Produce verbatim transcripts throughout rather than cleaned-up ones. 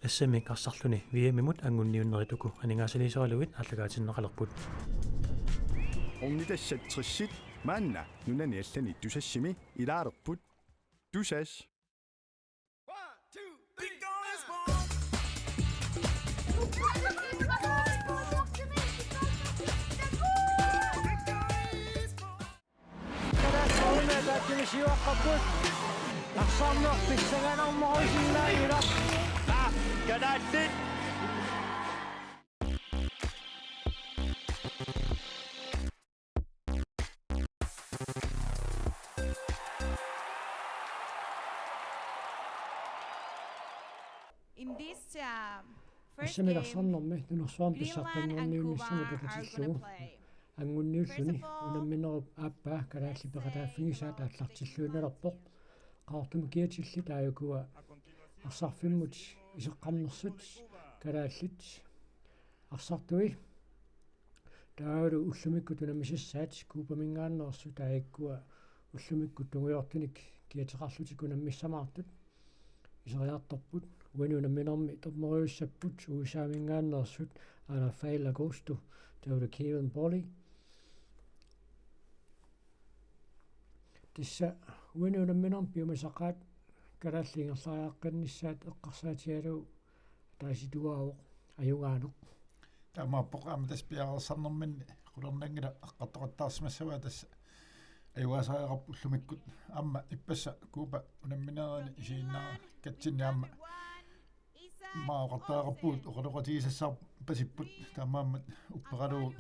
Assamik arsarluni V M-imut anngunniunnerit uku aningaasaliisoralugit aallakaatinneqalerput. Ornitassat tressit maanna nunani allani Tusassimi ilaalerput. Tusass. Kalaallit siuaqqapput. Arsarneq pissanganarmorusinnaanngilaq. Aa, kalaallit. In this, uh, first Assamik game, arsarnermi nunarsuarmi Greenland and Cuba pissartanngorniunnissamut are gonna takutillugu play. Anngunniulluni unamminerup aappaa kalaallit peqataaffigisaat aallartilluinnalerpoq. Qaqortumi kiatillit aajukua arsarfimmut iseqqarnersut kalaallit arsartui. Taavalu ullumikkut unammisassaat Cubaminngaanneersut taakkua ullumikkut tungujortunik kiateqarlutik unammissamaartut iseriartorput. Uani unamminermi dommeriussapput U S A-minngaanneersut Rafael Agosto, taavalu Kevin Boley. Tassa uani unamminermi piumasaqaat kalaallit ingerlariaqqinnissaat eqqarsaatigalugu ataasituaavoq ajugaaneq. Taamaappoq aamma tassa piareersarnerminni qularnanngilaq eqqartoqattaarsimassavaa tassa ajugaasariaqarpoq ullumikkut aamma ippassaq Cuba unamminerini isiginnaartutsinni aamma immaqa oqartariaqarpugut oqaloqatigisassarpasipput taamaammat upperalugu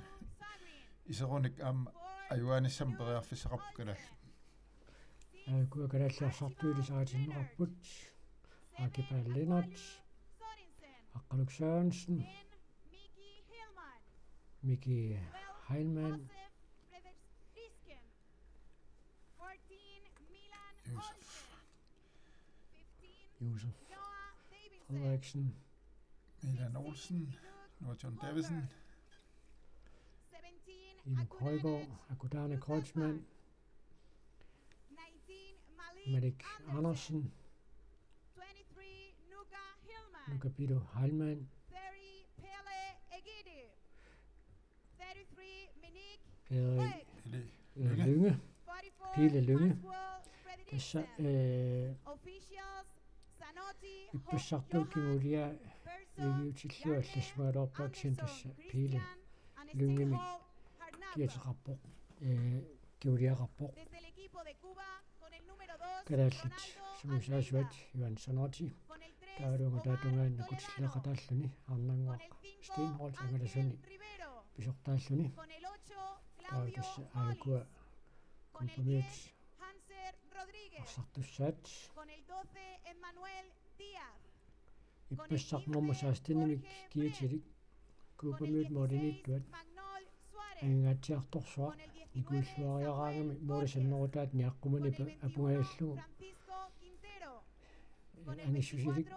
iserunik aamma ajugaanissamut periarfissaqarpoq kalaallit. Aajukua kalaallit arsartui ilisaritinneqarput. Akipal Lennert, Aqqaluk Sørensen, Miki Heilmann, Josef Frederiksen, Milan Olsen, Noah John Davidsen, Inuk Højgaard, Akudane Kreutzmann, Malik Andersen, Nuka Pilo Heilmann, Pele Pele Lynge. Lynge. Pele Lynge. Tassa, eh, ippassartut kingulia iviutillua allassimagaluarpaksin tassa Pele Lyngemi kiateqarpoq, eh, kinguliaqarpoq. Kalaallit sumusaasuat Johan Sanoti, taavalu angutaatungaani nakutilleeqataalluni Arnannguaq Steenholdt angalasuni pisortaalluni. Taava tassa aajukua Cubamiut arsartussaat. Ippassaq nummer sekstenimik kiatilik Cubamiut målimiittuat angingaatsiartorsuaq nikuilluariaraangami målip sannerutaata niaqqumanipa apungajallugu angissusilik.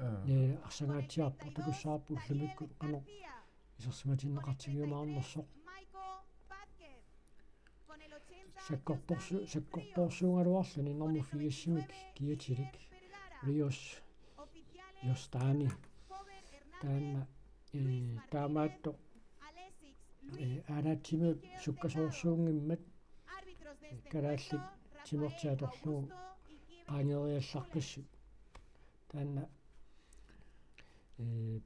Aa. Ee, arsangaatsiarpoq takussavarput ullumikkut qanoq isersimatinneqartigiumaarnersoq. Sakkortorsu-, sakkortoorsuugaluarluni nummer firsimik kiatilik Rios Jostani. Taanna, eh, taamaattoq, eh, aanaatsimiut sukkasoorsuunngimmat, eh, kalaallit timertik atorlugu qaangeriallaqqissut. Taanna, eh,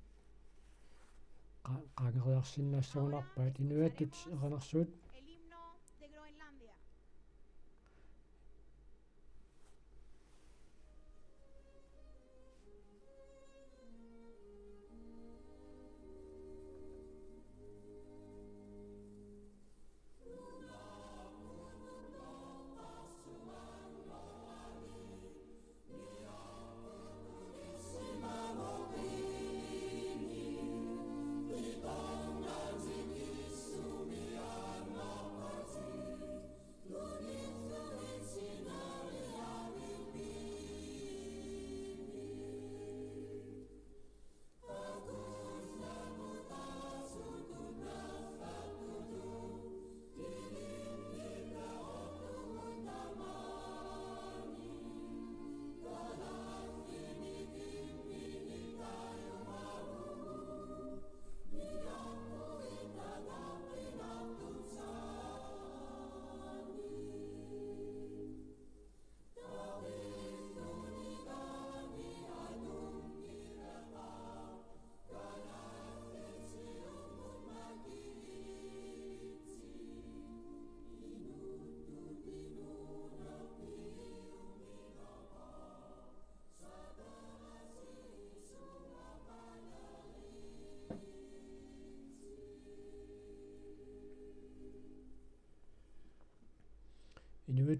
qa-, qaangeriarsinnaassagunarpaat inuiattut erinarsuut.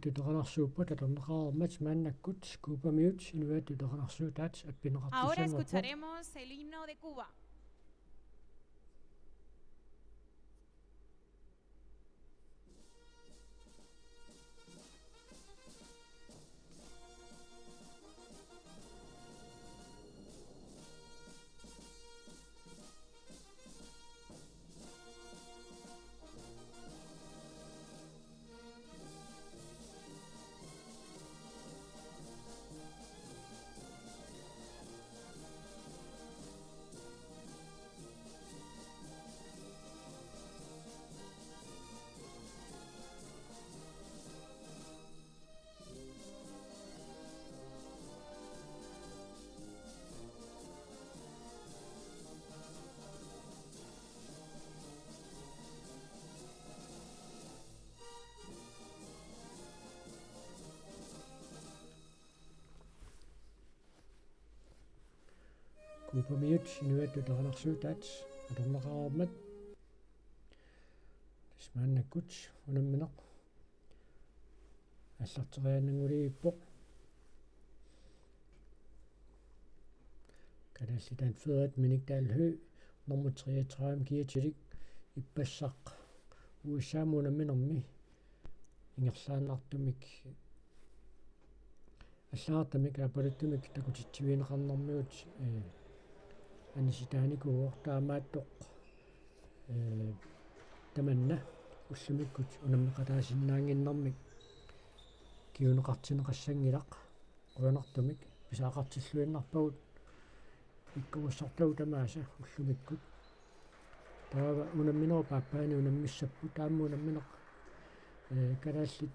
Tuteqanarsuupput atorneqareermat maannakkut Cubamiut inuiattut tuteqanarsuutaat appineqartussanngorput. Ahora escucharemos el himno de Cuba. Cubamiut inuiattut tuteqanarsuutaat atorneqareermat. Tassa maannakkut unammineq aallarteriaannanngorpoq. Kalaallit Anførerit Minik Dahl Høegh, nummer treogtredive, Kiatilik, ippassaq U S A-mut unamminermi ingerlaannartumik, allagartamik aappaluttumik takutitsivigineqarnermigut, eh, anisitaanikuuvoq, taamaattoq, eh, tamanna ullumikkut unammeqataasinnaannginnermik kinguneqartinneqassanngilaq. Qujanartumik pisariaqartilluinnarpagut ikkuussartagut tamaasa ullumikkut. Taava unamminerup aappaani unammissapput, aamma unammineq, eh, Kalaallit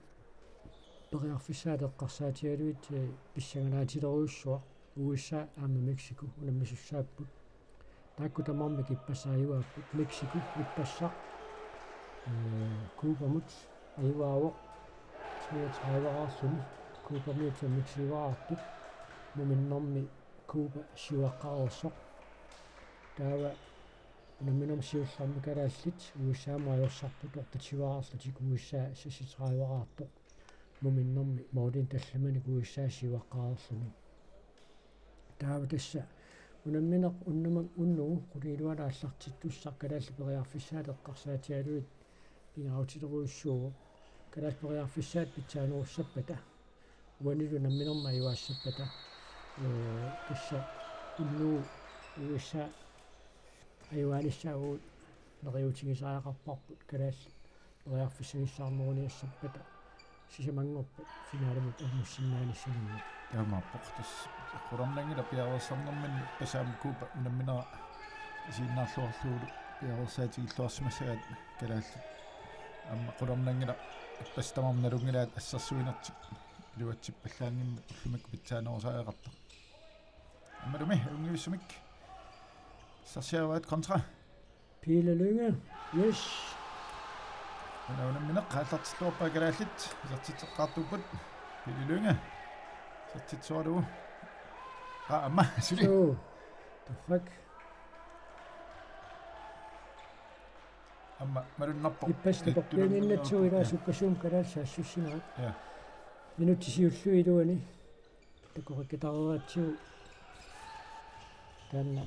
Periarfissaat Eqqarsaatigalugit, eh, pissanganaatsilerujussuaq, U S A aamma Mexico unammisussaapput. Taakku tamarmik ippassaq ajugaapput. Mexico ippassaq, eh, Cubamut ajugaavoq, treogtredive-raarluni, Cubamiut femogtyve-raartut, muminnermi Cuba syvaqqareersoq. Taava unamminermi siullermi kalaallit U S A-mut ajorsartut, otteogtyve-raarlutik, U S A seksogtredive-raartoq, muminnermi målinik tallimanik U S A syvaqqareerluni. Taava tassa unammineq unnummi unnugu qulingiluanut aallartittussaq Kalaallit Periarfissaat Eqqarsaatigalugit pingaarutilerujussuuvoq. Kalaallit Periarfissaat pitsaanerussappata, uanilu unamminermi ajugaassappata, eh, tassa unnugu U S A ajugaanissaagut neriuutigisariaqarparput, kalaallit periarfissagissaarneruniassappata sisamanngorpat finalimut angussinnaanissaanni. Taamaappoq, tassa qularnanngilaq piareersarnerminni ippassaq aamma Cuba unamminera isiginnaarluarlugulu piareersaatigilluarsimassagaat kalaallit. Aamma qularnanngilaq ippassaq tamarmik nalunngilaat assersuinertik iluatsippallaanngimmat ullumikkut pitsaanerusariaqartoq. Aammalumi ajunngivissumik. Sarsiavaat kontra. Pele Lynge. Yes. Una unammineq aallartilluarpaa kalaallit. Isertitseqqaartuupput. Pele Lynge. Isertitsoralugu. Aa, aamma, suli. Suu. Torrak. Aamma malunnarpoq. Ippassaq takorluuinnginnatsigu ilaa sukkasuumik kalaallit saassussinerat. Ja. Minutsit siulliit iluanni takoqqikkareeratsigu taanna.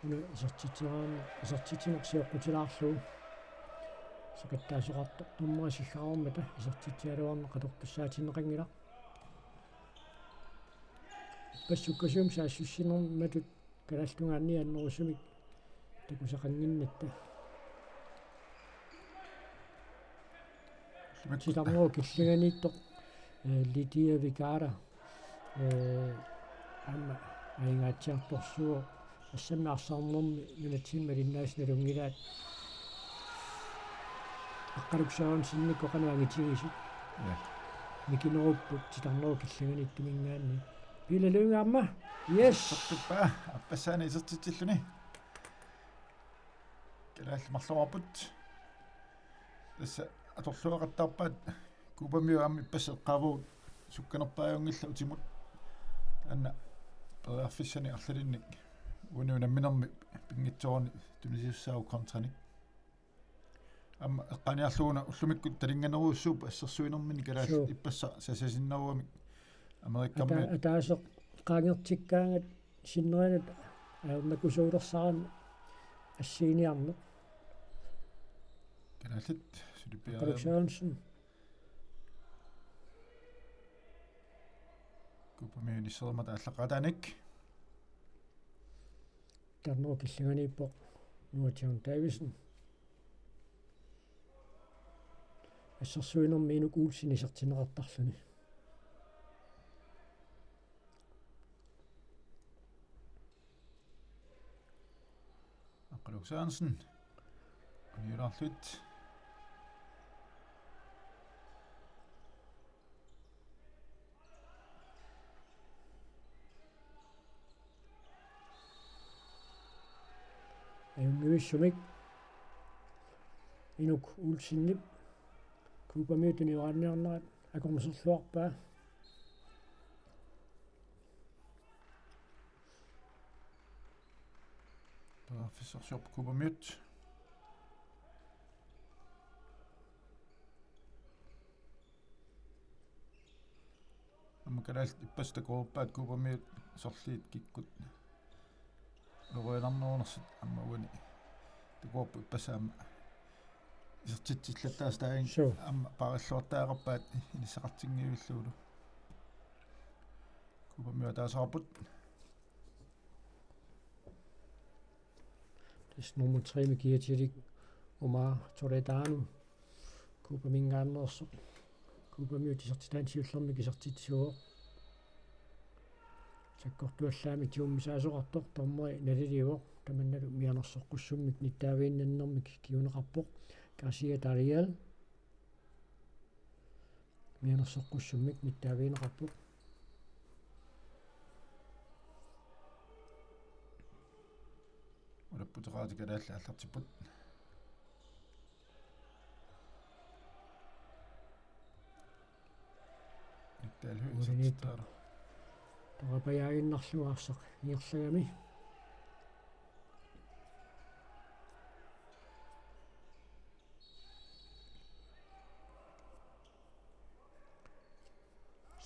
Una isertitseraanni, isertitsineq sioqqutilaarlugu sakattaasoqartoq, dommeri siggaarmata isertitsigaluarneq atortussaatinneqanngilaq. Ippassaq sukkasuumik saassussinermatut kalaallit tungaanniit annerusumik takusaqannginnatta. Titarnerup killinganiittoq, eh, Lydia Vergara, eh, aamma aingaatsiartorsuuvoq, assammik arsarnermi nunatsinni malinnaasut nalunngilaat. Aqqaluksaarun sinnikkut qanoq angitigisut. Ja. Mikinerupput titarnerup killinganiittuminngaanniit. Pele Lynge aamma. Yes. Isertippa, appassaani isertitsilluni. Kalaallit marloraarput. Tassa atorluaqattaarpaat Cubamiut aamma ippassaq eqqaavagut sukkanerpaajunngillat utimut. Taanna periarfissanik arlalinnik uani unamminermi pinngitsoorani tunisussaavoq kontranik. Aamma eqqaaniarlugu una ullumikkut talinganerujussuupput assersuinermini kalaallit Suu. ippassaq sasasinnerugamik Amerikamiut. Ata-, ataaseq qaangertikkaangat sinnerinut ajornakusuulersarami assiiniarneq. Kalaallit sulipiareerami. Aqaluk Sørensen. Kuupamiut inissereermata aallaqqaataaniit. Tarnera killinganiippoq Noah John Davidsen. Assersuinermi Inuk Olsen isertinneqartarluni. Aqaluk Sørensen. Uniulaarluit. Ajunngivissumik Inuk Olsenip Kuupamiut tunioraanniarnerat akornuserluarpaa. Periarfissarsiorput Kuupamiut. Aamma kalaallit ippassaq takuarpaat Kuupamiut sorliit kikkut. Uruinarnuunersut aamma uani. Takuarput ippassaq aamma isertitsillattaasut taanna Suu. aamma paarilluartariaqarpaat inissaqartinngivillugulu. Kuupamiut ataasiarput. Tassa nummer tre-mi kiatilik Omar Toledano. Kuupaminngaanneersoq. Kuupamiut isertitaannik siullermik isertitsivoq. Sakkortuallaamik tigummisaasoqartoq dommeri nalilivoq. Tamannalu mianersoqqussummik nittaaviinnannermik kinguneqarpoq. Garcia Darial. Mianersoqqussummik nittaavigineqarpoq. Ulapputeqartut kalaallit aallartipput. Nittaalu Ulinit. Isertitaara. Torapajaaginnarlugu arsaq ingerlagami.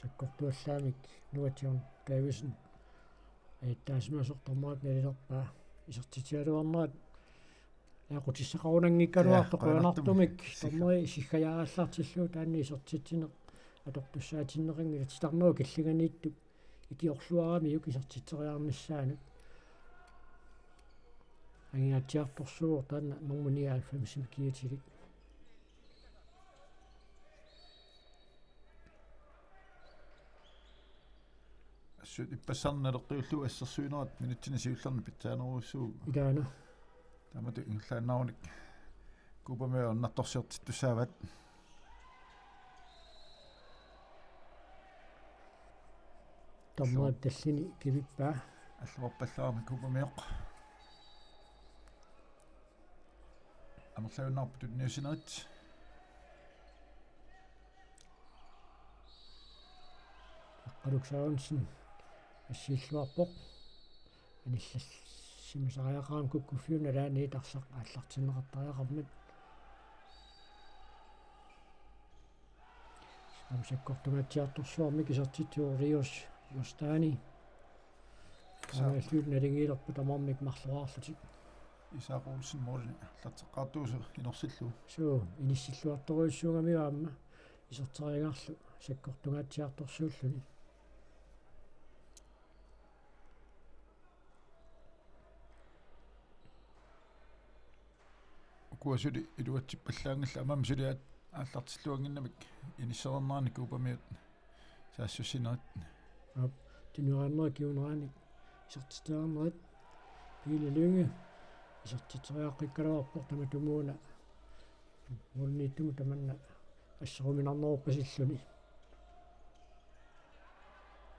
Sakkortuallaamik Noah John Davidsen ajattaasimasoq dommerit nalilerpaa isertitsigaluarnerat. Aqutissaqarunanngikkaluartoq. Ja, qujanartumik. Qujanartumik. Dommeri siggajaallartillugu taanna isertitsineq atortussaatinneqanngilaq, titarnerup killinganiittup ikiorluaramiuk isertitseriarnissaanut. Anguniatsiartorsuuvoq taanna nummer nioghalvfems-imi kiatilik. Assut ippassaq naleqqiullugu assersuinerat minutsini siullerni pitsaanerujussuuvoq. Ilaana. Taamatut ingerlaannarunik Kuupamiut ajornartorsiortittussaavaat. Dommeri tallini kivippaa. Alluarpallaarami Kuupamioq. Amerlagunnaarput tunniussinerit. Aqaluk Sørensen assiilluarpoq. Anillassimasariaqarami kukkuffiup nalaani arsaq aallartinneqartariaqarmat. Aamma sakkortungaatsiartorsuarmik isertitsivoq Rios Jostani. Sa- Taamaalillutik naligiilerput tamarmik marloraarlutik. Isak Olsen målini aallarteqqaartuusoq inorsillugu. Suu, inissilluartorujussuugamiuk aamma iserteriagarlu sakkortungaatsiartorsuulluni. Ukua suli iluatsippallaanngillat, aamma suli aat-, aallartilluannginnamik inissereernerani Kuupamiut saassussinerit. Aap, tunioraannerit kingunerannik isertitseriarnerit. Pele Lynge isertitseriaqqikkaluarpoq tamatumuuna. Målimiittumut tamanna asseruminarnerorpasilluni.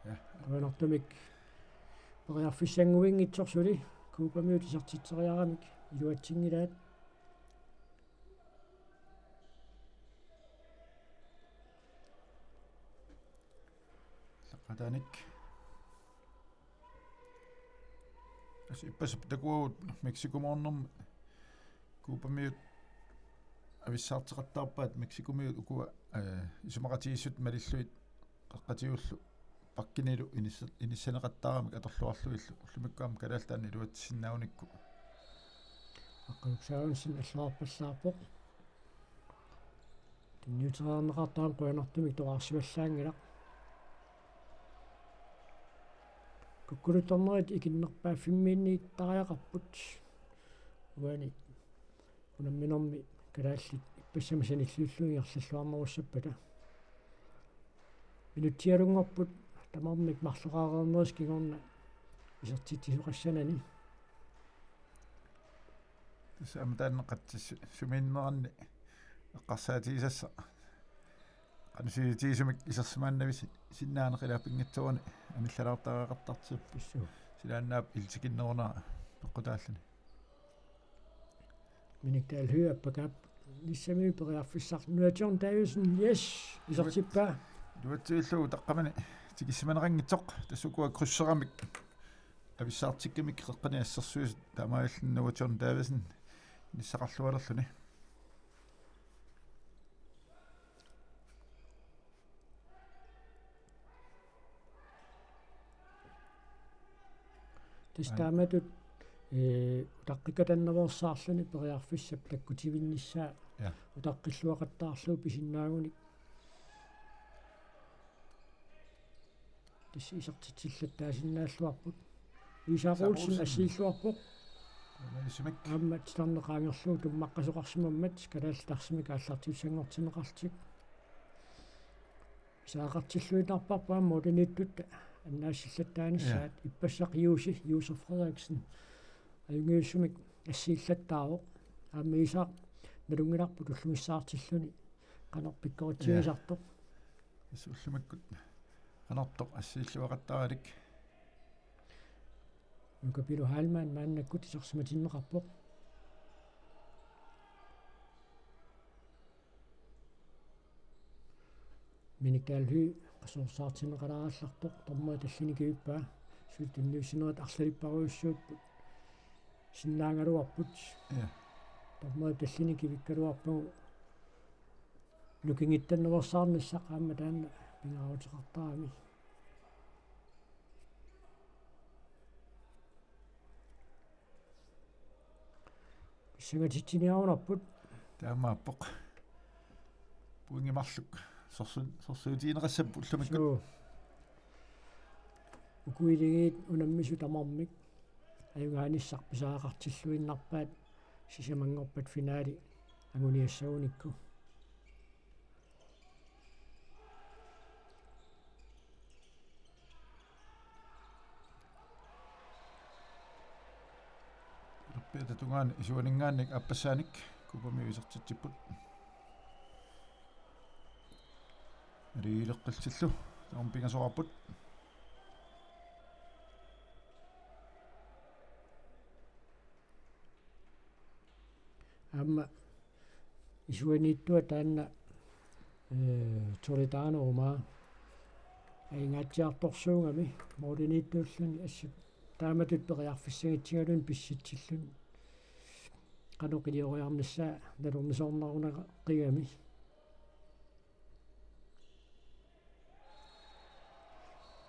Ja. Qujanartumik periarfissannguinngitsoq suli Kuupamiut isertitseriaramik iluatsinngilaat. Aallaqqaataaniit. Assut ippassaq takuagut Mexico-moornermi Kuupamiut avissaarteqattaarpaat Mexicomiut ukua, eh, isumaqatigiissut malillugit qeqqatigiillu bakkinilu inissa-, inissaneqattaaramik atorluarlugillu, ullumikkut aamma Kalaallit Nunaanni iluatsissinnaagunikku. Aqqaluk Sørensen allagarpallaarpoq. Tunniuteriarneqartarami qujanartumik toqqarsivallaanngilaq. Kukkuluttornerit ikinnerpaaffimmiinniittariaqarput. Uani unamminermi kalaallit ippassami sanilliullugit ingerlalluarnerussappata. Minutsialunngorput tamarmik marloqareernerisa kingorna isertitsisoqassanani. Tassa aamma taanna qatsis sumiinneranni eqqarsaatigisassaq. Qanoq sivisutigisumik isersimaannavisi sinnaaneq ilaa pinngitsoorani anillalaartariaqartartigu. Pissuu. Silaannaap iltikinnerunera peqqutaalluni. Minik Dahl Høegh appakaappallaarnissamiuk periarfissaq. Nuka John Davidsen, yes, isertippaa. Iluatsillugu taqqamani tikissimaneqanngitsoq, tassa ukua krydseramik avissaartikkamik qeqqani assersuisut taamaalilluni Nuka John Davidsen inissaqarlualerluni. Tassa taamatut, eh, utaqqikatannaveersaarluni periarfissap takkutivinnissaa. Ja. Utaqqilluaqattaarlugu pisinnaagunik. Tassa isertitsillattaasinnaalluarput. Isak Olsen. Isak Olsen assiilluarpoq. Aamma titarneq qaangerlugu tummaqqasoqarsimammat kalaallit arsamik aallartiutissanngortinneqarlutik. Pisariaqartilluinnarparput aamma målimiittut annaassillattaanissaat. Ja. Ippassaq Juusi, Juusi Frederiksen. Ajunngitsumik assiillattaavoq. Aamma Isak nalunngilarput ullugissaartilluni qanoq pikkoritsigisartoq. Ja. Tassa ullumikkut qanortoq assiilluaqattaaralik. Nuka Pilu Heilmann maannakkut isersimatinneqarpoq. Minik Dahl Høegh qasuersaartinneqalaallartoq, dommeri tallini kivippaa, suli tunniussinerit arlalipparujussuupput. Sinnaagaluarput. Ja. Dommeri tallini kivikkaluarpagu nukinngittannaveersaarnissaq aamma taanna pingaaruteqartarami. Pissangatitsiniarunarput. Taamaappoq. Pointit marluk sorsu-, sorsuutigineqassapput ullumikkut. Suu. Ukuiligiit unammisut tamarmik ajugaanissaq pisariaqartilluinnarpaat sisamanngorpat finaali anguniassagunikku. Piata tungaani isuaninngaanniit aappassaanik Cubamiut isertitsipput. Aligileqqillutillu tamarmik pingasoqarput. Aamma isuaniittua taanna, eh, Toledano Omar. Aingaatsiartorsuugami målimiittuulluni assut taamatut periarfissagitsigaluni pissitsilluni. Qanoq ilioriarnissaa nalornisoornaruneqigami.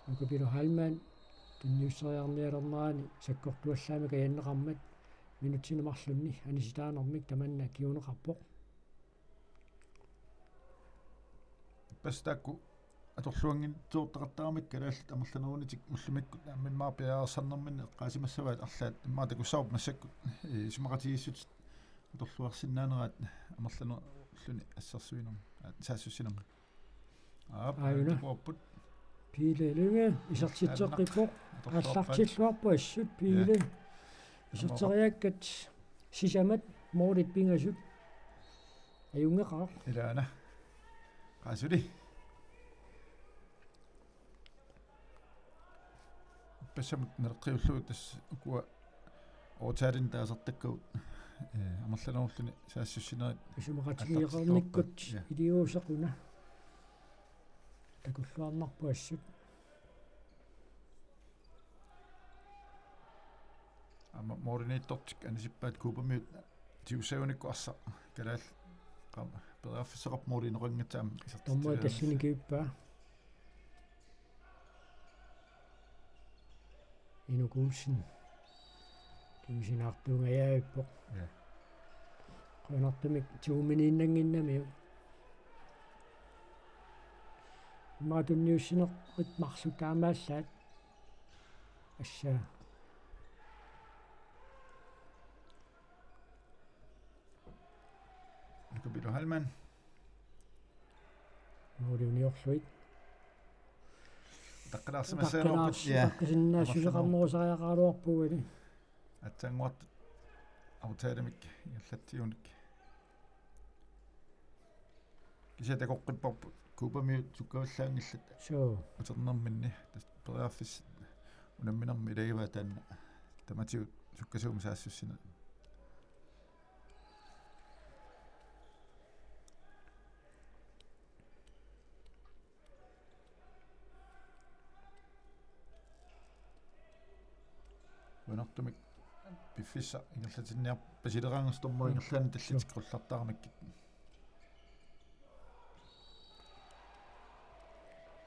Nuka Pilu Heilmann tunniusseriarnialernerani sakkortuallaamik ajanneqarmat minutsini marlunni anisitaanermik tamanna kinguneqarpoq. Ippassaq taakku atorluanngitsoortaqattaarmata kalaallit amerlanerunitik ullumikkut aamma immaqa piareersarnerminni eqqaasimassavaat arlaat immaqa takussavarput massakkut, eh, isumaqatigiissutit atorluarsinnaaneraat amerlanerulluni assersuinermi, aa, saassussinermi. Aap, aajuna. Takuarput. Pele Lynge isertitseqqippoq. Atorluarpaat. Aallartilluarpoq assut Pele. Ja. Iserteriakkat sisamat målit pingasut. Ajunngeqaaq. Ilaana. Qaa suli. Ippassaq naleqqiullugu tassa ukua overtalinik taasartakkagut, eh, amerlanerulluni saassussinerit isumaqatigeeqarnikkut attartilluarpaat. Ja. Iliuuseq una. Takulluarnarpoq assut. Aamma målimiittortik anisippaat Cubamiut tigussagunikku arsaq kalaallit Pam-, periarfissaqarpoq måli inoqanngitsoq aamma isertitseriarnissaa. Dommeri tallini kivippaa. Inuk Olsen. Kivisinaartuungajavippoq. Ja. Qujanartumik to-miniinnannginnamiuk. Immaqa tunniussinerit marluk taamaallaat. Assa. Nuka Pilu Heilmann. Måli uniorlugit. Taqqalaarsimassaanut. Taqqalaars-, ja. Taqqasinnaassuseqarnerusariaqaraluarpugut. Aatsaannguartut aftaalamik ingerlatsiunik. Kisianni takoqqipparput Cubamiut sukkavallaanngillat. Suu. Uternerminni tassa periarfissat unamminermi ilagivaat taanna tamatigut sukkasuumik saassussineq. Qujanartumik piffissaq ingerlatinniarpasileraangassi dommeri ingerlaannaq tallitik qullartaramikkit.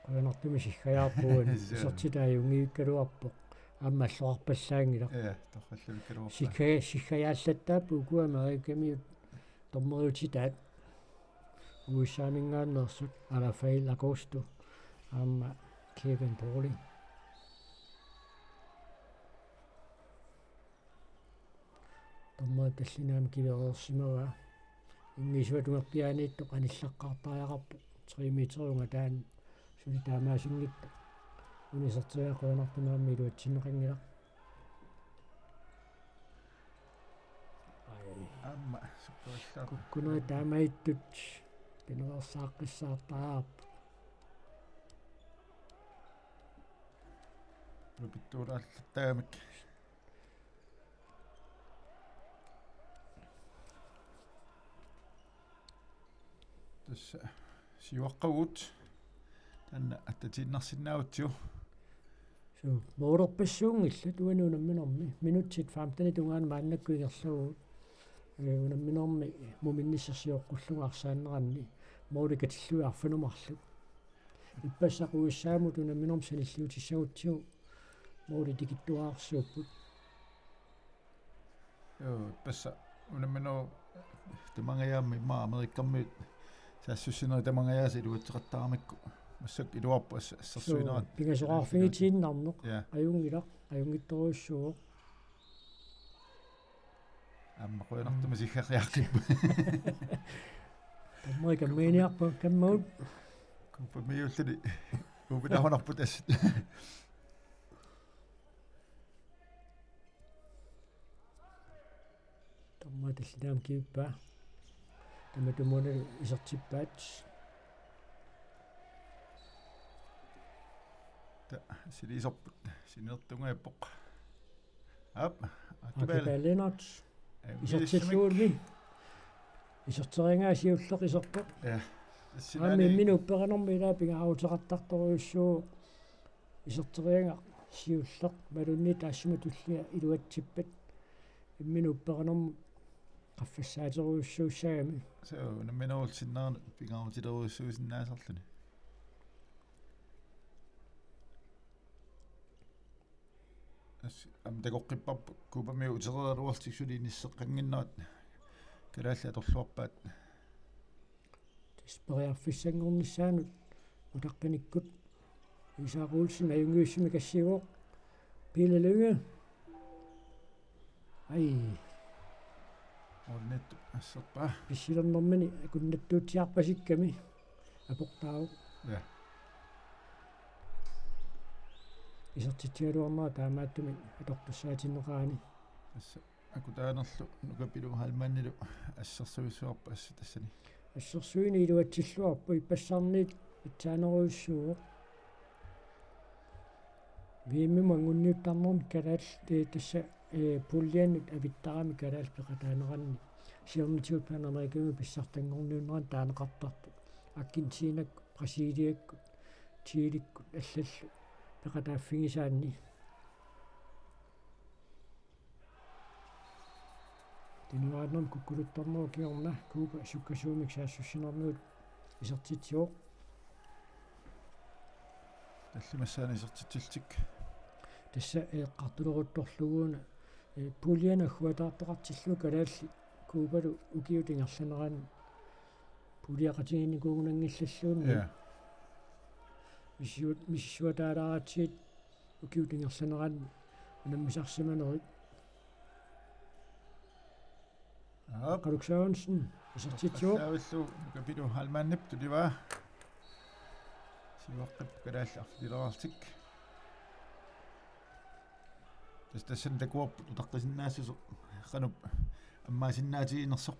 Qujanartumik siggajaarpugut. Suu. Isertitaa ajunngivikkaluarpoq. Aamma alloqarpallaanngilaq. Ja, torrallavikkaluarpaa. Sigga-, siggajaallattaapput ukua Amerikamiut dommeriutitaat. U S A-minngaanneersut Rafael Acosta aamma Kevin Pauling. Dommeri tallini aamma kivereersimavaa. Inngiisuat ungerpiaaniittoq anillaqqaartariaqarpoq. Tre meteriunga taanna suli taamaasinngitsoq. Una iserteriarlugu qujanartumik aamma iluatsinneqanngilaq. Ai. Aamma, sukkavallaaq. Kukkunerit taamaattut pinereersaaqqissaartariaqarput. Nupittuulaallattaamik. Tassa siuaqqavugut. Taanna attatiinnarsinnaagutsigu. Suu, målerpassuunngillat uani unamminermi. Minutsit femtenit tungaanut maannakkut ingerlavugut. Ee, unamminermi muminnissaq sioqqullugu arsaanneranni. Måli katillugit arfineq-marluk. Ippassaq U S A-mut unamminermi sanilliutissagutsigu måli tikittuararsuupput. Joo, ippassaq unamminerup tamangajaammi immaqa Amerikamiut saassussinerit tamangajaasa iluatseqattaramikku. Massakkut iluarpoq as-, assersuinerat. Suu, pingasoqarfigitiinnarneq. Ja. Ajunngilaq, ajunngitsorujussuuvoq. Aamma qujanartumik siggariaqqipput. Tammeri kamminiarpa kammagut. Cubamiuulluni. Uupinarunarput assut. Dommeri tallini aamma kivippaa. Tamatumuuna isertippaat. Ta-, silisorput. Sinertungaippoq. Aap, Akipal. Akipal Lennert. Ee, isertilluunniit. Iserteriaraa siulleq iserpoq. Ja. Aamma imminut upperanermut ilaa pingaaruteqartartorujussuuvoq. Iserteriaraa siulleq imaluunniit taassuma tullia iluatsippat. Imminut upperanermut qaffassaaterujussuussagami. Suu, unamminerullu sinnera pingaarutilerujussuusinnaasarluni. As-, aamma takoqqipparput Cubamiut utereeraluarlutik suli inisseqqannginnerat kalaallit atorluarpaat. Tassa periarfissanngornissaanut utaqqinikkut Isak Olsen ajunngivissumik assivoq. Pele Lynge. Ai. Ornit asserpaa. Pissilernermini akunnattuutsiarpasikkami. Aportaavoq. Ja. Isertitsigaluarnera taamaattumik atortussaatinneqarani. Tassa akutaanerlu Nuka Pilu Heilmannilu assersuissuarput assut tassani. Assersuineq iluatsilluarpoq, ippassarniit pitsaanerujussuuvoq. V M-imut anguniuttarnermi kalaallit, ee, tassa, ee, puljanut avittarami kalaallit peqataaneranni. Siornatigut Panamerikamiut pissartanngorniunneranni taaneqartarput. Argentinakkut, Brasiliakkut, Chilikkut allallu peqataaffigisaanni. Tunniunnarnermik kukkuluttornerup kingorna Cuba sukkasuumik saassussinermigut isertitsivoq. Tallimassaani isertitsillutik. Tassa eqqartuleruttorlugu una, eh, puljana agguataartoqartillugu kalaallit Cubalu ukiut ingerlaneranni puljeqatigiinnikuugunanngillalluunniit. Ja. Misissuat-, misissuataalaaratsigu ukiut ingerlaneranni unammisarsimanerit. Aap. Qaluk Sørensen, isertitsivoq. Qassaavillu Nuka Pilu Heilmannip tulivaa. Siuaqqip kalaallit arfinileqarlutik. Tassa tassani takuarput utaqqisinnaassasoq qanoq ammaasinnaatiginersoq.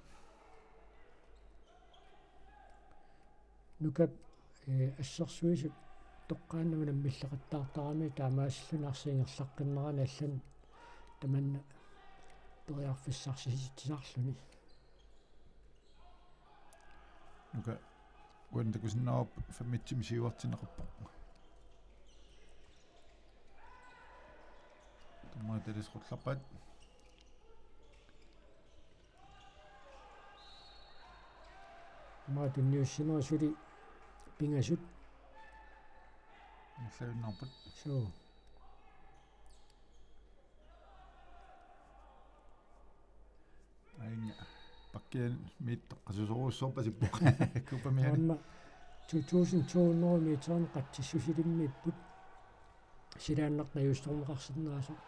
Nukap, eh, assersuisut toqqaannaq unammilleqattaartarami taamaasilluni arsaq ingerlaqqinnerani allani tamanna periarfissarsisitsisarluni. Nuka uani takusinnaavarput femmitsimik siuartinneqarpoq. Dommerit ilisoqartarpaat. Aamma tunniussineq suli pingasut. Ingerlaannarput. Suu. Aajuna pakkiani miittoq qasusorujussuarpasippoq. Cubamiani. Aamma to tusind to hundrede meterinik qatsissusilimmiipput. Silaannaq najussorneqarsinnaasoq.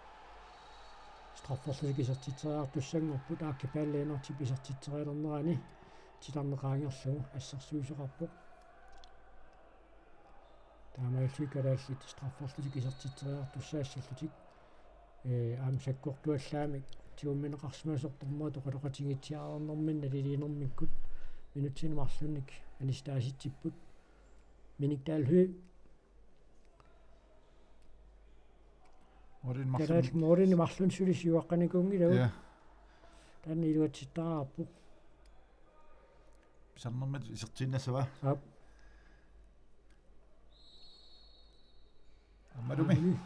Strafferlutik isertitseriartussanngorput, Aakki Palle Enoksenip isertitserialernerani titarneq qaangerlugu assersuisoqarpoq. Taamaalillutik kalaallit strafferlutik isertitseriartussaassallutik. Ee, aamma sakkortuallaamik tigummineqarsimasoq dommerit oqaloqatigiitsiarnerminni naliliinermikkut minutsini marlunnik anisitaasitsipput. Minik Dahl Høegh. Målin marlun. Kalaallit målini marlunnik suli siuaqqanikuunngilagut. Ja. Taanna iluatsittariaqarpoq. Pisarnermut isertiinnassava? Aap. Aammalumi. Aammalumi.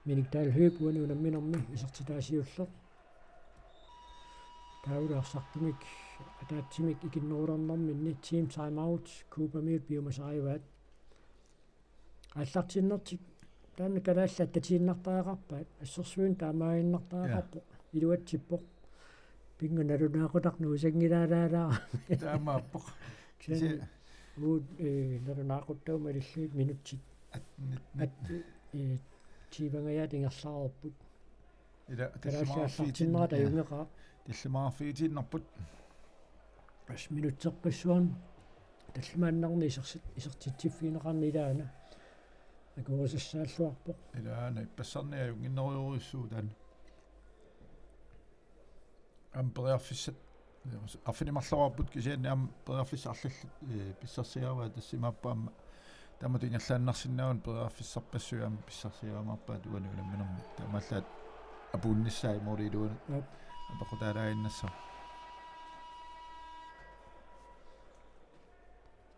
Minik Dahl Høegh uani unamminermi isertitaa siulleq. Taavalu arsartumik ataatsimik ikinnerulernerminni team timeout Cubamiut piumasarivaat. Aallartinnertik taanna kalaallit attatiinnartariaqarpaat, assersuineq taamaaginnartariaqarpoq, ja, iluatsippoq. Pinga nalunaaqutaq nuisanngilaalaalaarami. Taamaappoq. Kisianni kisi- uut, ee, nalunaaquttavut malillugit minutsit. At-, nit-, nit-, at-, ee, tyvengajaat ingerlareerput. Ila kalaallit aallartinnera tajunngeqaaq. Tallimaarfigitinnerput. As minutserpassuarni tallimaannarnik isersit-, isertitsiffigineqarneq ilaana. Akuerisassaalluarpoq. Ilaana ippassarni ajunnginnerujorujussuuvoq taanna. Aamma periarfissat. Arfineq-marloraarput kisianni aamma periarfissat arlallit, ee, pissarsiaravaat tassa imaappoq aamma taamatut ingerlaannarsinnaagunik periarfissarpassuit aamma pissarsiarumaarpaat uani unamminermi. Taamaallaat apuunnissaat måli iluanut. Aap. Apeqqutaalaaginnassaaq.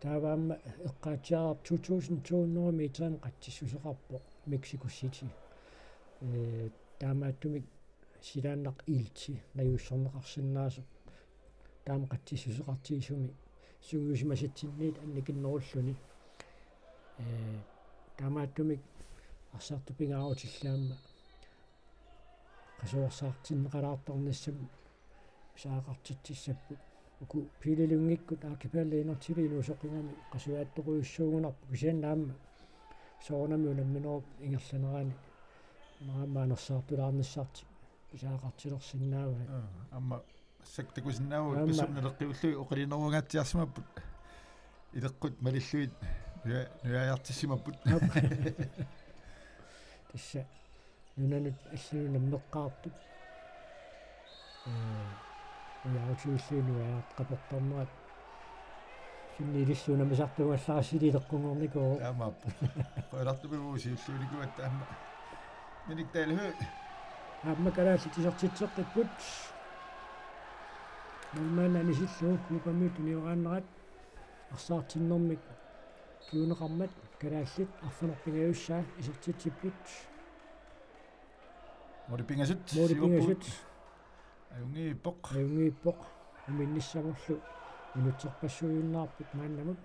Taava aamma eqqaatsiaraq to tusind to hundrede meterinik qatsissuseqarpoq Mexico City. Ee, taamaattumik silaannaq ilti najussorneqarsinnaasoq. Taama qatsissuseqartigisumi sungiusimasatsinniit annikinnerulluni. Ee, taamaattumik arsartut pingaarutillit aamma qasuersaartinneqalaartarnissamut pisariaqartitsissapput. Uku Pele Lyngikkut Aakki Palle Enoksenip inuusoqigami qasujaattorujussuugunarpoq kisianni aamma soorunami unamminerup ingerlanerani aamma anersaartulaarnissartik pisariaqartilersinnaavaat. Aa, aamma massakkut takusinnaavugut. Aamma. Ippassaq naleqqiullugit oqilinerungaatsiarsimapput. Ileqqut malillugit nuja-, nujaajartissimapput. Aap. Tassa nunanut allanut nammeqqaartut. Ee, nujaarutigillugit nujaajat qapertarnerat. Sunniilissuunami sartugallarasili ileqqunngornikuuvoq. Taamaappoq. Qujanartumik siulliunikuugatta aamma. Minik Dahl Høegh. Aamma kalaallit isertitseqqipput. Målmand anisillugu Cubamiut tunioraannerat. Arsaartinnermik kinguneqarmat kalaallit arfineq-pingajussaa isertitsipput. Måli pingasut. Måli siuapput. Pingasut. Ajunngippoq. Ajunngippoq. Uminnissamullu minutserpassuujunnaarput maannamut.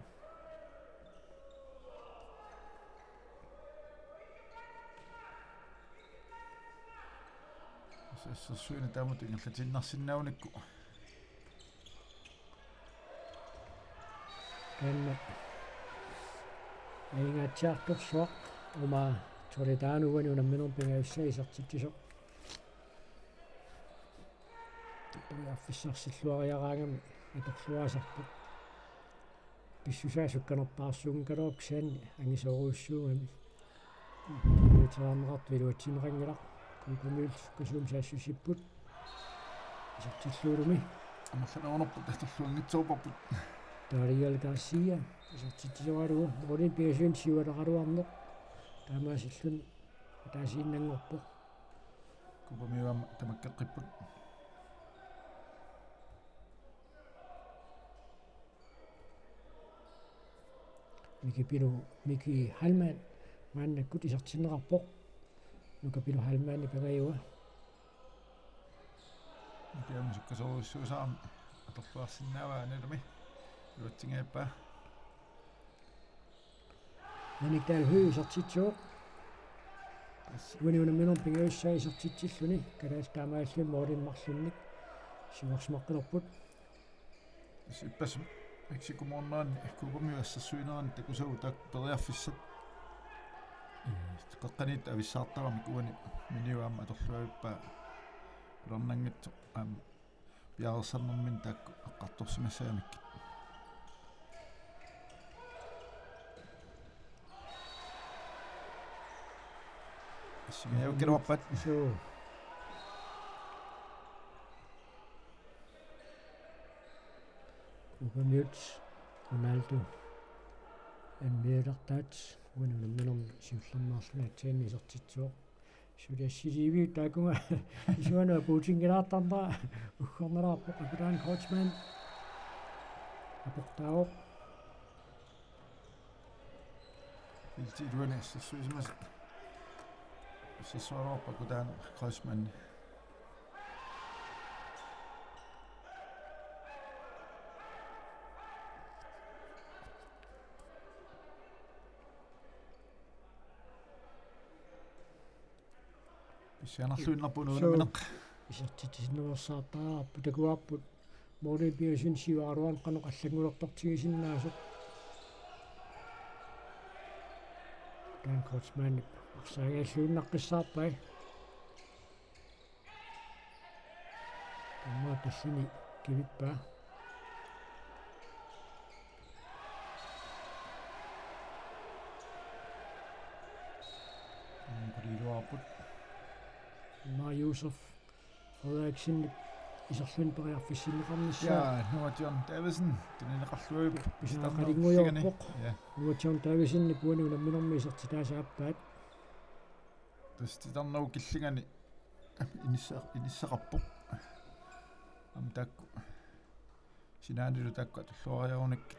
Assersuineq taamatut ingerlatiinnarsinnaagunikku. Taanna ajugaatsiartorsuaq, aamma Toledano uani unamminermi pingajussaa isertitsisoq. Periarfissarsilluariaraangami atorluaasarpoq. Pissusaa sukkanerpaarsuunngikkaluarpoq kisianni angisoorujussuugami. Veteranneqartoq iluatsinneqanngilaq. K K Mølle sukkasuumik saassussipput. Isertilluarluni. Amerlanerunerput atorluanngitsoorparput. Dariel Garcia isertitsisoralugu. Målimi pingasunut siuartaraluarneq. Taamaasilluni ataasiinnanngorpoq. K K Mølle aamma tamakkeqqipput. Miki Pilo, Miki Heilmann maannakkut isertinneqarpoq. Nuka Pilo Heilmann ipagaiua. Piamusukkasoorujussuusarami atorluarsinnaavaa nalumi. Iluatsinngilaa. Jannik Dahl Høegh isertitsivoq. Uani unamminermi pingajussaa isertitsilluni. Kalaallit taamaalilluni målimut marlunnik siuarsimaqqilerput. Ippassaq Mexico-mornerani K K Mølle assersuinerani takussavat taakku periarfissat. Qeqqaniittut avissaartaramik uani Miniu aamma atorluavippaa qularnanngitsoq aamma piareersarnerminni taakku eqqartorsimassagamikkit. Assigiiaakkaluarpat. Suu. K K Mølle, Ronaldo, M V-lertaat, uani unamminermi siullermeerluni aatsaat isertitsivoq. Suli assiliiviup taakunga isuanut apuutinngilaartarnera uggornalaarpoq Akutaan Kreutzmann. Aportaavoq. Ilti iluani assersuisimasat. Assersuaraluarpoq Akutaan Kreutzmann. Pissanganarluinnarpoq unammineq. Isertitsisinnaveersaartariaqarput, takuarput målimut pingasunut siuaraluarneq qanoq allanngulortortigisinnaasoq. Dan Kreutzmannip arsaagialluinnaqqissaarpai. Aamma tallini kivippaa. Aamma quliiluarput. Aamma Josef Frederiksen iserluni periarfissinneqarnissaa. Ja, Noah John Davidsen, tunineqarluivoq. Pissanganaqalunngujoorpoq. Ja. Noah John Davidsen uani unamminermi isertitaasa aappaat. Tassa titarnerup killingani inissa-, inissaqarpoq. Aamma taakku. Sinaanilu taakku atorluariarunikkit.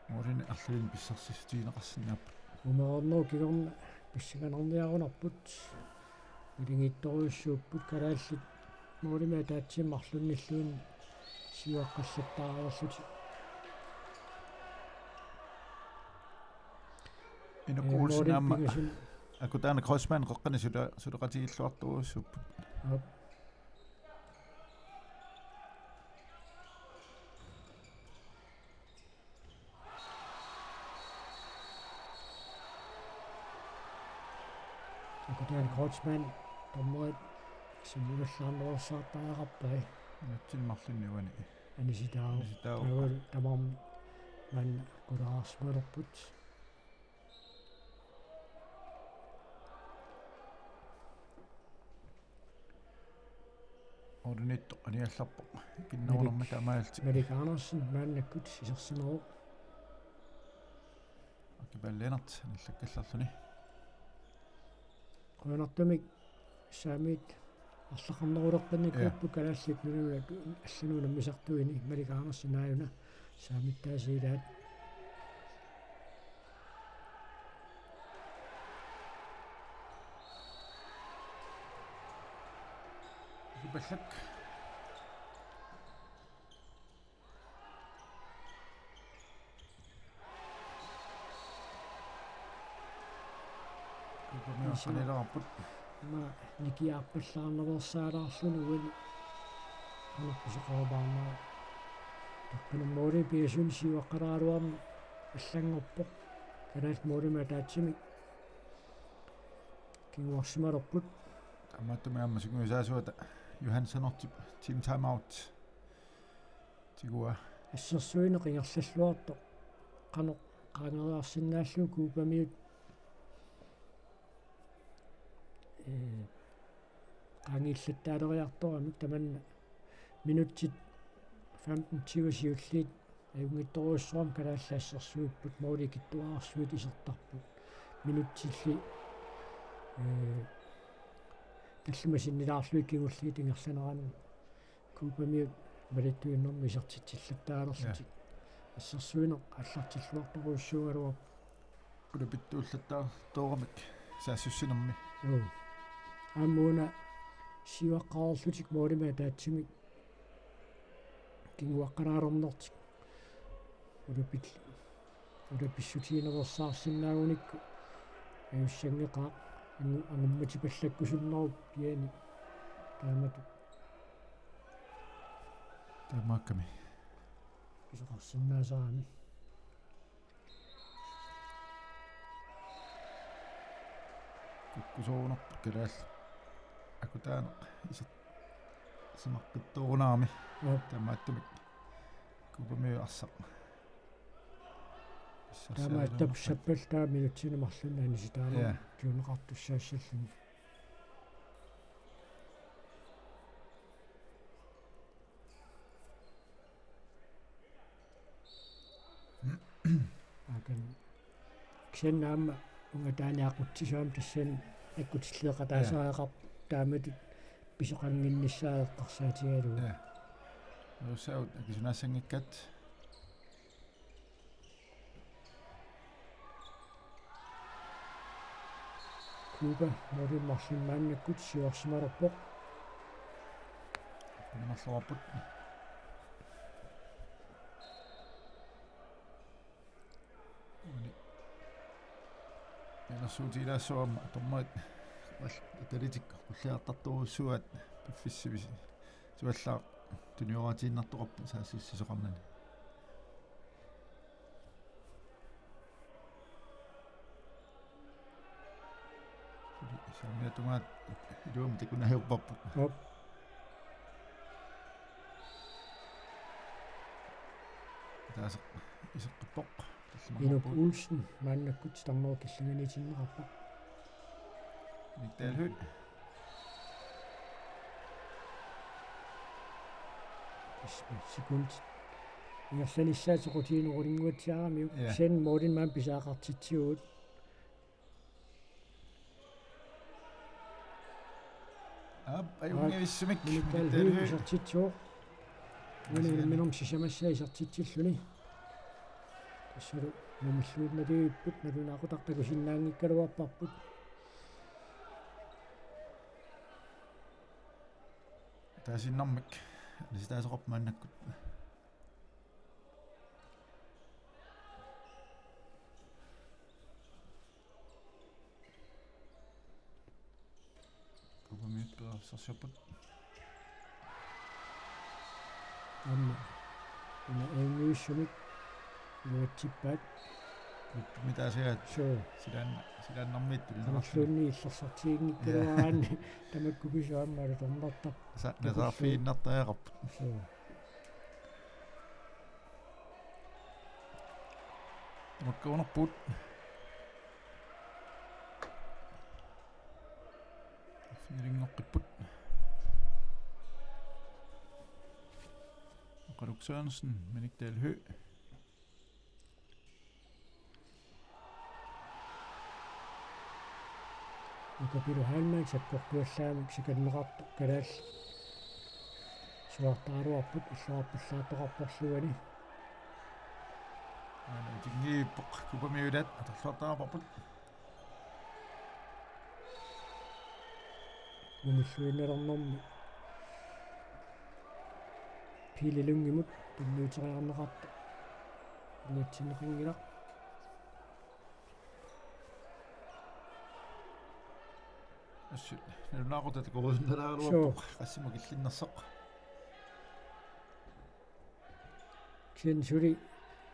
Målinik arlalinnik pissarsissutigineqarsinnaapput. Umereernerup kingorna pissanganarniarunarput. Nalingiittorujussuupput kalaallit målimik ataatsimoorluni marlunnilluunniit siuaqqallattaarlutik. Inuk Olsen aamma. Akutaan Kreutzmann qeqqani sula-, suleqatigilluartorujussuupput. Aap. Akutaan Kreutzmann, dommerit simuallaarnerusaartariaqarpai. Nutsin marlunni uani. Anisitaavoq. Anisitaavoq. Taava tamarmik maanna qulaarsimalerput. Ornittoq aniallarpoq. Ikinnerunermi Malik, taamaalillutik. Malik Andersen maannakkut isersimavoq. Aki Palle Lennert anillakkallarluni. Qujanartumik saamiit arlaqarneruleqqinnikuupput. Ja. Kalaallit Nunaanni allanut unammisartuini Malik Andersen aajuna saamittaasiilaat. Pallak. Kuupamiut aqqanilaarput. Ima nikiarpallaarnaveersaalaarluni uani. Qanoq pisoqarumaarnera. Taqqanummuuli P S G-mi siuaqqalaaruarneq allanngorpoq. Kalaallit målimik ataatsimik kinguarsimalerput. Taamaattumik aamma sungiusaasuata Johan Sandertip team timeout. Tiguaa. Assersuineq ingerlalluartoq. Qanoq qaangereersinnaallugu Kuupamiut. Ee, qaangiillattaaleriartoramik tamanna minutsit femten tyve siulliit ajunngitsorujussuarmik kalaallit assersuipput, måli ikittuararsuit isertarput. Minutsilli, ee, tallimat sinnilaarlugit kingulliit ingerlaneranni Kuupamiut malittuinnarmik isertitsillattaalerlutik. Ja. Assersuineq aallartilluartorujussuugaluarpoq. Ulapittuullattaartooramik saassussinermi. Joo. Aamma una siuaqqareerlutik målimik ataatsimik kinguaqqalaalernertik. Ulapit-, ulapissutigineqarsinnaanngikkaluarlugu ajussanngeqaaq angu-, angummatipallakkusunnerup kiani taamatut. Taamaakkami. Pisoqarsinnaasarami. Kukkusoorunarput kalaallit. Akutaaneq iser-, isimaqqittoorunarami. Joo. Taamaattumik Kuupamiut arsaq. Taamaattumik sappaltaa minutsinik marlunnik anisitaaneq. Ja. Kiuneqartussaassalluni. Akan kisianni aamma ungataani aqutsisut aamma tassani akkutilleeqataasariaqarput taamatut pisoqannginnissaa eqqarsaatigalugu. Ja. Nuussaut akisunaassanngikkaat. Kuupa målimik marlunnik maannakkut siuarsimalerpoq. Aqqaneq-marloqarput. Uani. Pianersuutigilaassuarmik atormat. Val-, atalitik qulliartartorujussuuaat piffissaq sivallaaq tunioratiinnartoqarpoq saassussisoqarnani. Saamiata tungaanut iluamik takuneq ajorparput. Op. Ataaseq iseqqippoq. Inuk Olsen maannakkut titarnerup killiliitinneqarpoq. Minik Dalhøj. Sekund. Ingerlanissaa soqutigineq ulinnguatsiaramiuk. Ja. Sen målimik maani pisariaqartitsivugut. Aap, ajunngivissumik. Minik Dalhøj isertitsivoq. Uani ullumikkut sisamassaa isertitsilluni. Tassalu mumilluinnalivipput, nalunaaqutaq takusinnaanngikkaluarparput. Ataasiinnarmik anisitaasoqarpoq maannakkut. Kuupamiut periarfissarsiorput. Aamma una ajunngivissumik iluatsippaat. Kuuppamiut taasagaat. Suu. Silaan-, silaannarmiit tunineqarluni. Qanorluunniit illersortiginngikkaluaraanni. Ja. Tamakku pisut aamma alutornartarput. Sa-, nasaarfigiinnartariaqarput. Suu. Makkuunerput. Finalinngoqqipput. Oqaluk Sørensen, Minik Dalhøj. Uka Pilu Heilmann sakkortuallaamik sikanneqartoq kalaallit suaartaraluarput illoqarpallaartoqarporluunniit. Aana utingiippoq Kuuppamiut ilaat atorluartaraluarput. Mumilluinnalernermi Pele Lyngimut tunniuteriarneqartoq. Illatsinneqanngilaq. Assut, nalunaaqutaq takorujunnaraluarpoq. Suu. Qassima killinnersoq. Kisianni suli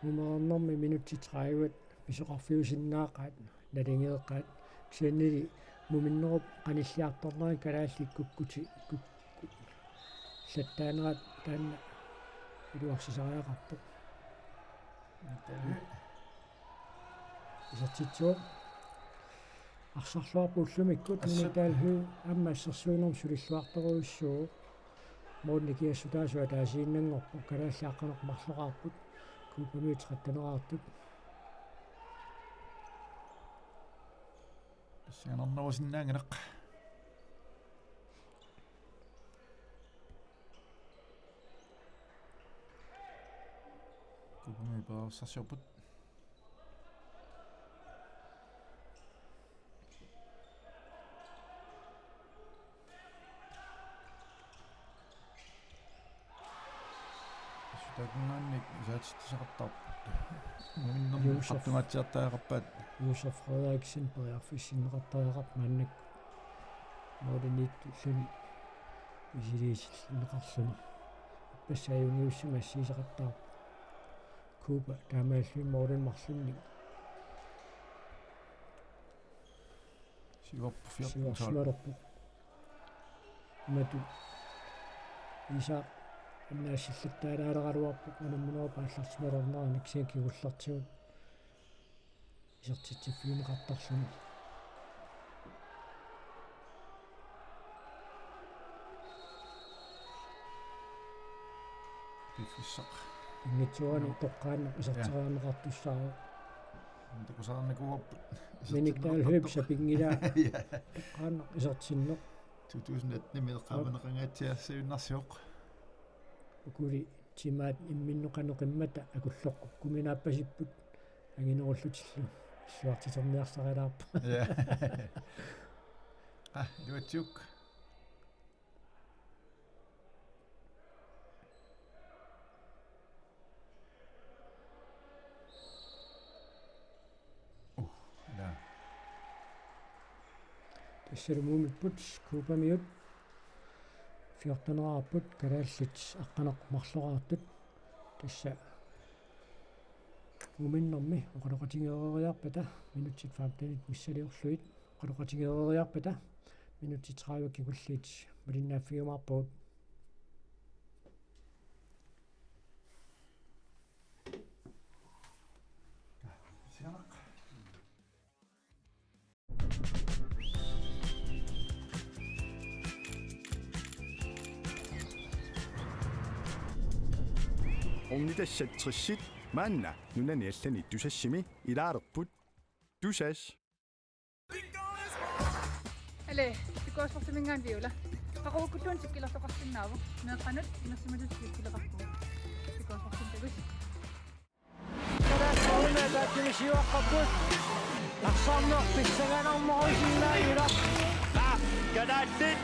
mumereernermi minutsit tredive pisoqarfiusinnaaqaat, naligeeqaat. Kisiannili muminnerup qanilliartornera kalaallit kukkuti-, kuk-, kuk-, lattaanerat taanna iluarsisariaqarpoq. Isertitsivoq. Arsarluarpoq ullumikkut. Assut. Minik Dahl Høegh aamma assersuinermut sulilluartorujussuuvoq. Målini kiassutaasoq ataasiinnanngorpoq, kalaallit aqqaneq-marloqarput, Cubamiut tretten-eraartut. Pissanganarnerusinnaanngilaq. Cubamiut periarfissarsiorput. Assut taakkunanngaanniit isaatitsisaqattaarput. Muminnermi Josef. Qattungatsiartariaqarpaat. Josef Frederiksen periarfissinneqartariaqarpoq maannakkut. Målimiittulluni misiliisinneqarluni. Ippassaq ajunngivissumik assigiseqattaarpoq. Cuba taamaalilluni målimut marlunnik. Siuarp-, fjorten tolv. Siuarsimalerpoq. Matu. Isak annaassilluttaalaaleraluarpoq unamminerup aallartimalernerani, kisianni kingullertigut isertitsiffigineqartarluni. Piffissaq. Inngitsuani. Joo. Toqqaannaq iserteriarneqartussaavoq. Takusarnikuuarput. Minik Dahl Høegh sapinngilaat. Ja. Toqqaannaq isertinneq. To tusind atten-imi eqqaamaneqangaatsiarsiinnarsivoq. Ukuli timaat imminnut qanoq immata akulloqqukkuminaappasipput anginerullutillu. Illuartiterniarsarilaarpoq. Ja. Ah, iluatsiuk. Uh, ja. Tassalu mumipput Cubamiut fjorten-eraarput, kalaallit aqqaneq-marloqartut. Tassa muminnermi oqaloqatigeeriarpata minutsit femtenit missiliorlugit. Oqaloqatigeeriarpata minutsit tredive kingulliit malinnaaffigiumaarpagut. Ornitassat tressit maanna nunani allani Tusassimi ilaalerput. Tusass. Ale, P K Sportiminngaanniit Viola. Qaqugukkulluunniit sikkilertoqarsinnaavoq. Meeqqanut inersimatut sikkileqarpugut. P K Sportimi takuss. Kalaallit Nunaat taakkunani siuaqqapput. Arsarneq pissanganarnerusinnaanngilaq. Kalaallit